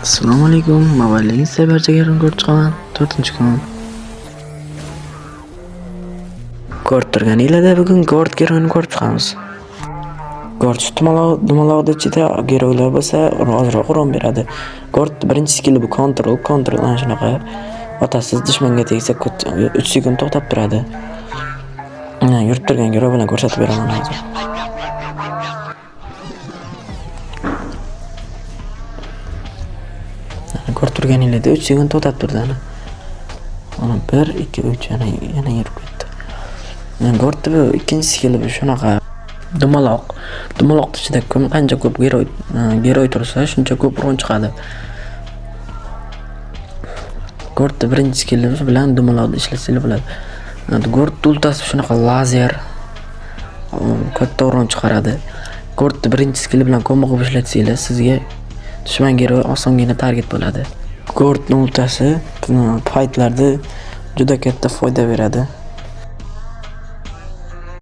Assalomu alaykum. Mobile Legends'da barchaga ko'rib chiqaman. 4-kun. Ko'rib turganinglarda bugun Gord geroyini ko'rib chiqamiz. Gord dumaloqda ichida geroylar bo'lsa, ozroq uron beradi. Gord birinchi skilli bu control, control ana shunaqa. Otasiz dushmanga tegsa 3 sekund to'xtab turadi. Yurib turgan geroy bilan ko'rsatib beraman hozir. Ko'rib turganinglarda 3 sekund to'xtab turdi ana. Mana 1 2 3 yana yurib ketdi. Mana Gordni bu ikkinchi skilli bu shunaqa dumaloq. Dumaloq ichida kim qancha ko'p geroy tursa, shuncha ko'p uron chiqadi. Gordni birinchi skilli bilan dumaloqni ishlasanglar bo'ladi. Gord ultasi shunaqa lazer katta uron chiqaradi. Gordni birinchi skilli bilan kombo qilib ishlatsanglar, sizga dushman geroy osongina target bo'ladi. Gordni ultasi fightlarda juda katta foyda beradi.